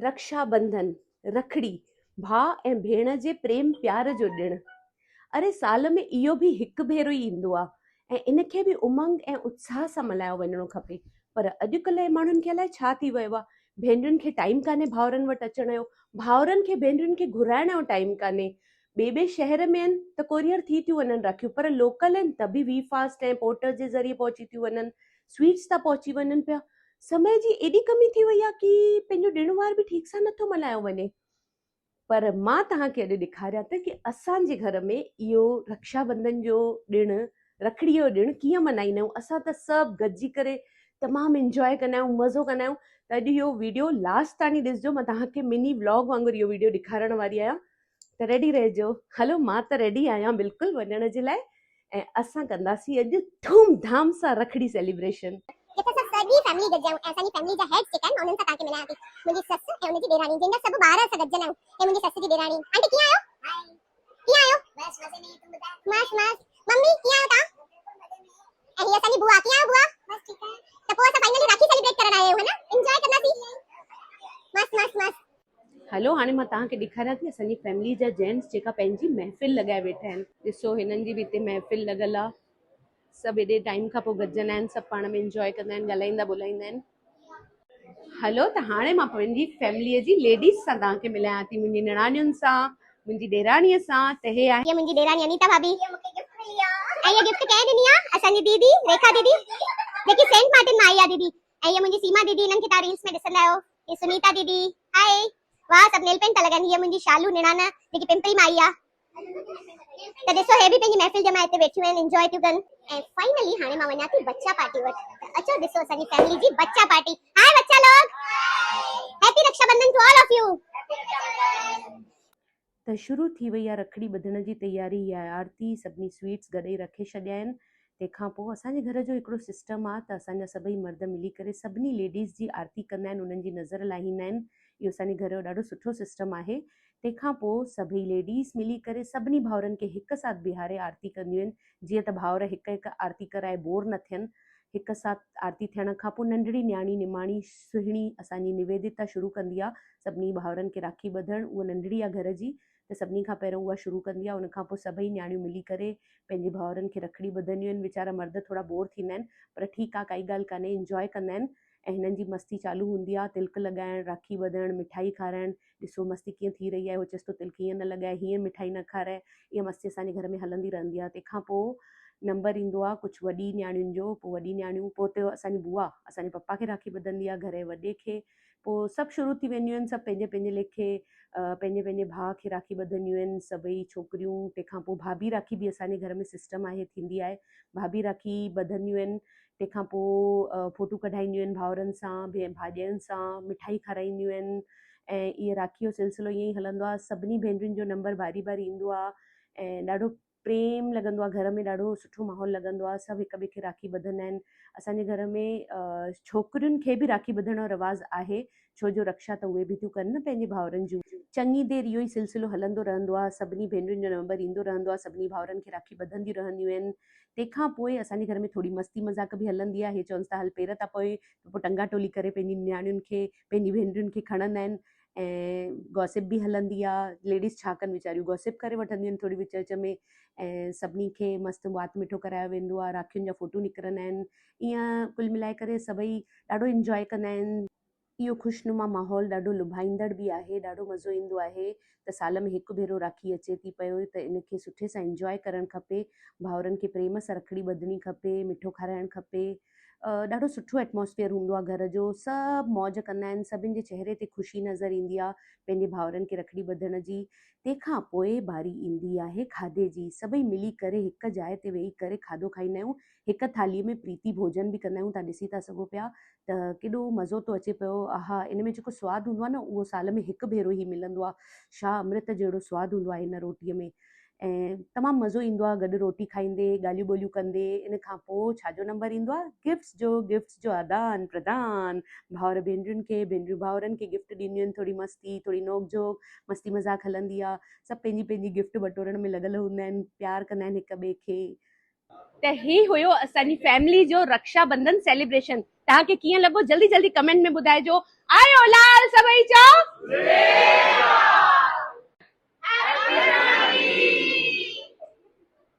رڪشا بنڌن، رکڙي، ڀاء ۽ ڀيڻ جي پريم پيار جو ڏڻ. اري سال ۾ اهو به هڪ ڀيرو ئي ايندو آ ۽ ان کي به امنگ ۽ اتساهه سان ملهايو وڃڻو کپي. پر اڄڪلهه جي ماڻهن کي الائي ڇا ٿي ويو آ، ڀينرين کي ٽائيم ڪانهي ڀائرن وٽ اچڻ جو، ڀائرن کي ڀينرين کي گهرائڻ جو ٽائيم ڪانهي. ٻئي ٻئي شهر ۾ آهن ته ڪوريئر ٿي ٿيون وڃن راکيون پر لوڪل آهن ته به وي فاسٽ ۽ پورٽر جي ذريعي پهچي ٿيون وڃن سويٽس تان پهچي وڃن پيا سمي جي ايڏي ڪمي ٿي وئي آهي ڪي پنهنجو ڏڻ وار به ٺيڪ سان نٿو ملهايو وڃي پر مان توهان کي اڄ ڏيکاريان ته ڪي اسان جي گهر ۾ اهو رڪشا بندن جو ڏڻ رکڙي جو ڏڻ ڪيئن ملهائيندا آهيون اسان ته سڀ گڏجي ڪري تمام انجواء ڪندا آهيون مزو ڪندا آهيون ته اڄ اهو ويڊيو لاسٽ تاڻي ڏسجو مان توهان کي مني ولاگ وانگر اهو ويڊيو ڏيکارڻ واري آهيان ته ريڊي رهجو. هلو مان ته ريڊي آهيان بلڪل وڃڻ جي لاء ۽ اسان ڪنداسين اڄ ڌوم ڌام سان رکڙي سيليبريشن. جتي اسان سڄي فيملي گڏجي آهيون ۽ اسان جي فيملي جا هيڊس جيڪا آهن مان انهن سان توهان کي ملايان ٿي. منهنجي سس ۽ ان جي ڏيراڻي جنهن جا سڀ ٻار اسان گڏجل آهيون ۽ منهنجي سس جي ڏيراڻي. آنٽي ڪيئن آهيو؟ ڪيئن آهيو؟ بس مزي ۾ تون ٻڌاء. مست مست. ممي ڪيئن آهيو توهان؟ ۽ هي اسان جي بوا ڪيئن آهيو بوا؟ بس ٺيڪ آهيان. ته پوء اسان فائنلي راکي سيليبريٽ ڪرڻ آيا آهيون ها نه؟ انجواء ڪنداسين. مست مست مست. هلو هاڻي مان توهان کي ڏيکاريان ٿي اسان جي فيملي جا جينٽس جيڪا پنهنجي محفل لڳائي ويٺا آهن. ڏسو هنن جي به هتي محفل لڳل آ سڀ ايڏي ٽائيم کان پوء گڏجندا آهن سڀ پاڻ ۾ انجواء ڪندا آهن ڳالهائيندا ٻولهائيندا آهن. هلو ته هاڻي مان پنهنجي فيملي جي ليڊيز سان توهان کي ملايان ٿي منهنجي نڻانين سان منهنجي ڏيراڻي سان ته هي آهي. هي منهنجي ڏيراڻي انيتا ڀاڀي ۽ هي گفٽ ڪنهن ڏني آ اسان جي ديدي ريکا ديدي جيڪي سينٽ مارٽن مان آئي آ ديدي ۽ هي منهنجي سيما ديدي هنن کي توهان ريلز ۾ ڏسندا آهيو. هي سنيتا ديدي هاء واه سڀ نيل پينٽ ٿا لڳن هيء منهنجي شالو نڻان جيڪي پمپري مان آئي آ ته ڏسو هي به پنهنجي محفل جمائي هتي ويٺيون آهن انجواء ٿيون ڪن. ۽ فائنلي هاڻي مان وڃان ٿي بچا پارٽي وٽ ته اچو ڏسو اسان جي فيملي جي بچا پارٽي هاء بچا لوگ happy Raksha Bandhan to all of you. ته شروع ٿي وئي آ رکڙي ٻڌڻ جي تياري اها آرتي سڀني سويٽس گڏئي رکي ڇڏيا آهن تنهن کان پوء اسان جي گهر جو هڪڙو سسٽم آ ته اسان جا سڀئي مرد ملي ڪري سڀني ليڊيز جي آرتي ڪندا آهن انهن جي نظر لاهيندا آهن اهو اسان جي گهر جو ڏاڍو سٺو سسٽم آهي تنهن کان پوء سڀئي ليڊيز ملي ڪري سڀني ڀائرن کي هڪ ساٿ بيهاري آرتي ڪنديون آهن جيئن ته ڀائر هڪ هڪ آرتي ڪرائي بور نه ٿين هڪ ساٿ آرتي ٿيڻ کان پوء ننڍڙي نياڻي نماڻي سهڻي اسان جي نويدتا شروع ڪندي آ سڀني ڀائرن کي راکي ٻڌڻ اها ننڍڙي آ گهر جي ته سڀني کان پهريون اها شروع ڪندي آ ان کان پوء سڀئي نياڻيون ملي ڪري پنهنجي ڀائرن کي رکڙي ٻڌنديون آهن ويچارا مرد ٿورا بور ٿيندا آهن پر ٺيڪ آ ڪائي ڳالهه ڪانهي انجواء ڪندا آهن ۽ هنن جي مستي چالو هوندي آ تلڪ لڳائڻ راکي ٻڌڻ مٺائي کارائڻ ڏسو مستي ڪيئن ٿي رهي آهي، هو چيس ٿو تلڪ هيئن نه لڳائي، هيئن مٺائي نه کارائي، اها مستي اسان جي گهر ۾ هلندي رهندي آهي. تنهن کان پوء نمبر ايندو آهي ڪجهه وڏي نياڻين جو، پوء وڏي نياڻيون، پوء اتي اسان جي بوا اسان جي پپا کي راکي ٻڌندي آهي، گهر جي وڏي کي، پوء سڀ شروع ٿي وينديون آهن، سڀ پنهنجي پنهنجي ليکي پنهنجي پنهنجي ڀاء کي راکي ٻڌنديون آهن سڀئي ڇوڪريون، تنهن کان پوء ڀاڀي راکي به اسان جي گهر ۾ سسٽم آهي ٿيندي آهي، ڀاڀي راکي ٻڌنديون آهن، تنهن کان پوء فوٽو ڪڍائينديون آهن ڀائرن سان، ڀاڄين سان، مٺائي کارائينديون آهن ۽ اهي راکيء جو سلسلو ائين ئي هلندو آهي. سڀني ڀينرن جو نمبر باري باري ايندو آهي ۽ ڏاڍو پريم لڳندو آهي گهر ۾ ڏاڍو سٺو ماحول لڳندو آهي سڀ هڪ ٻئي کي راکي ٻڌندا آهن. اسان جي گهر ۾ ڇوڪرين کي به راکي ٻڌڻ جو رواج آهي ڇو جو رڪشا ته اهي به ٿيون ڪن نه پنهنجي ڀائرن جون. چڱي دير اهو ئي سلسلو هلندو رهندو آهي. سڀني ڀينرن جو نمبر ايندو رهندو آهي. سڀني ڀائرن کي راکي ٻڌنديون رهنديون آهن. تنهن کان پوء اسان جي گهر ۾ ٿوري مستي مذاق به هلندي آهي. هي چونس ٿا هل پير ٿا پوي ته پوء ٽنگا ٽولي ڪري پنهنجي نياڻين کي پنهنجي ڀينرن کي کڻندا آهن ۽ گوسپ به هلندي آهي. ليڊيز ڇا ڪن ويچاريون گوسپ ڪري وٺنديون آهن ٿوري وچ وچ ۾ ۽ سڀني کي مست وات مٺو ڪرايو ويندو آهي. راکين جا فوٽو نڪرندا آهن. ائين ڪل ملائي ڪري سڀئي ڏاڍو انجواء ڪندا آهن. اهو خوشنما ماحول ڏاڍو لڀائيندڙ به آهي، ڏاڍو مزو ايندو آهي ته سال ۾ هڪ ڀيرو راکي اچي ٿي پيو ته ان کي سٺي سان انجواء ڪرڻ کپي، ڀائرن کي پريم سان رکڙي ٻڌڻي کپي، مٺو کارائڻ کپي، ڏاڍو سٺو ايٽماسفيئر هوندو آهي گهر جو، سڀ موج ڪندا آهن، سڀن جي چهري تي خوشي نظر ايندي آهي پنهنجي ڀائرن کي رکڙي ٻڌڻ جي، تنهن کان پوء باري ايندي آهي کاڌي جي، سڀئي ملي ڪري هڪ جاء تي ويهي ڪري کاڌو کائيندا آهيون، هڪ ٿالهيء ۾ پريتي ڀوڄن به ڪندا آهيون، توهان ڏسي ٿا سگهو پيا ته ڪيڏو مزو ٿو اچي پيو آها ان ۾ جيڪو سواد هوندو آهي نه اهو سال ۾ هڪ ڀيرو ئي ملندو آهي شاهه امرت جهڙو سواد هوندو آهي ان روٽيء ۾ ۽ تمام مزو ايندو آهي گڏ روٽي کائيندي ڳالهيون ٻولهيون ڪندي ان کان پوء ڇا جو نمبر ايندو آهي گفٽس جو گفٽس جو آدان پردان ڀائر ڀينرين کي ڀينريون ڀائرن کي گفٽ ڏينديون آهن ٿوري مستي ٿوري نوڪ جهوڪ مستي مذاق هلندي آهي سڀ پنهنجي پنهنجي گفٽ بٽورڻ ۾ لڳل هوندا آهن پيار ڪندا آهن هڪ ٻئي کي ته هي هيو اسان جي فيملي جو رڪشا بندن سيليبريشن توهان کي ڪيئن لڳو جلدي جلدي ڪمينٽ ۾ ٻڌائجو آيو لال سمجهه.